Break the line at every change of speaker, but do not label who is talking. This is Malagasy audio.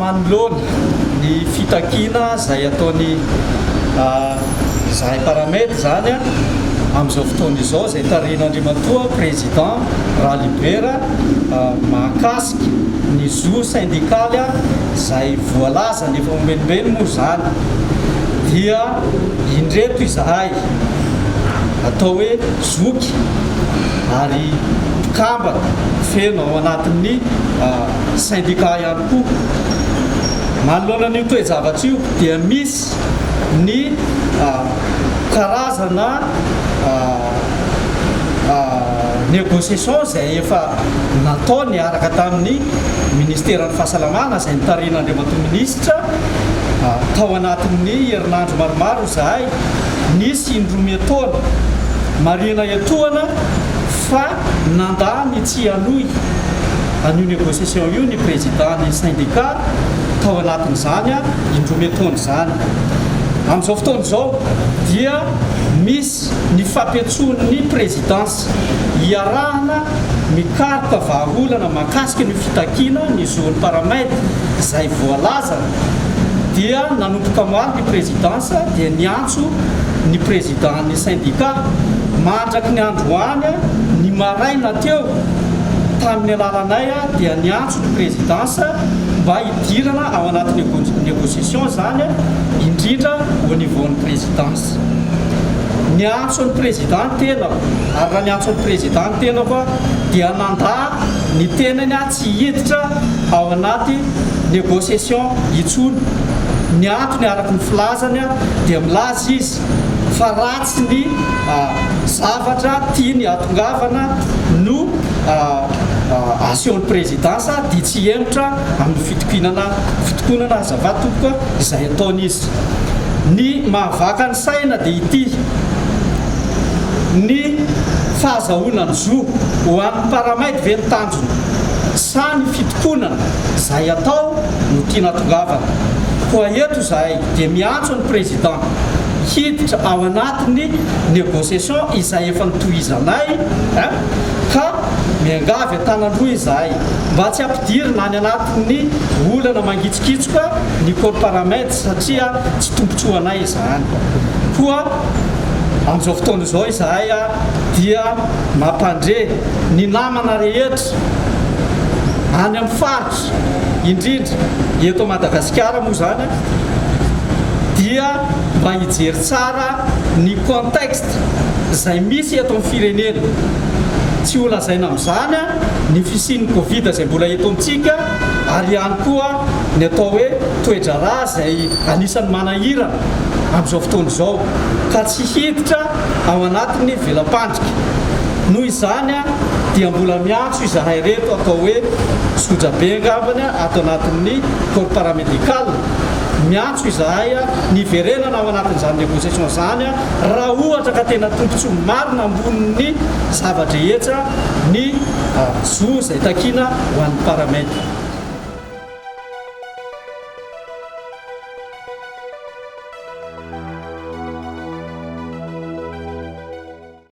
Manoloana ny fitakiana izay ataony izahay Paramed izany amin'izao fotoana izao izay tarihin'Andriamatoa Président Ralibera mahakasika ny zo sendikaly izay voalazany efa omenimbeny moa izany dia indreto izahay atao hoe zoky ary mpikambana feno ao anatin'ny sendika ihany koa. Manoloana an'io toe-javatra io dia misy ny karazana négociation izay efa natao niaraka tamin'ny ministeran'ny fahasalamana izay notarihin'Andriamatoa Minisitra tao anatin'ny herinandro maromaro izahay, nisy indroa miatoana. Marihina etoana fa nandà ny tsy hanohy an'io négociation io ny président ny syndicat tao anatin'izany indroa miatoana izany. Amin'izao fotoana izao dia misy ny fampiantsoan'ny présidence iarahana mikaroka vahaolana mahakasika an'io fitakiana ny zon'ny Paramed izay voalazany dia nanomboka omaly ny présidence dia niantso ny président ny syndicat mandraky ny androany ny maraina teo tamin'ny alalanay dia niantso ny présidence mba hidirana ao anaty négociation izany indrindra au niveau ny présidence. Niantso ny président ny tenako ary raha niantso ny président ny tenako aho dia nandà ny tenany aho tsy hiditra ao anaty négociation intsony. Ny antony araka ny filazany dia milaza izy fa ratsy ny zavatra tiany hatongavana no asehon'ny présidence dia tsy hihemotra amin'ny fitokinana fitokonana azafady tompoko izay ataony izy. Ny mahavaka ny saina dia ity, ny fahazahoana ny zo ho an'ny Paramed ve ny tanjona sa ny fitokonana izay atao no tiana hatongavana? Koa eto izahay dia miantso ny Président hiditra ao anatin'ny négociation izay efa notohizanay ka miangavy an-tanan-droa izahay mba tsy hampidirina any anatin'ny olana mangitsokitsoka ny corps paramède satria tsy tombontsoanay izany. Koa amin'izao fotoana izao izahay dia mampandre ny namana rehetra any amin'ny faritra, indrindra eto Madagasikara moa izany dia mba hijery tsara ny contexte izay misy eto amin'ny firenena. Tsy ho lazaina amin'izany ny fisian'ny covid izay mbola eto amintsika ary ihany koa ny atao hoe toe-draharaha izay anisan'ny manahirana amin'izao fotoana izao ka tsy hiditra ao anatin'ny vela-pandrika. Noho izany dia mbola miantso izahay ireto atao hoe sojabe angambany ato anatin'ny corps paramedical, miantso izahay ny hiverenana ao anatin'izany négociation izany raha ohatra ka tena tombontsoa marina ambonin'ny zava-drehetra ny zo izay takiana ho an'ny paramède.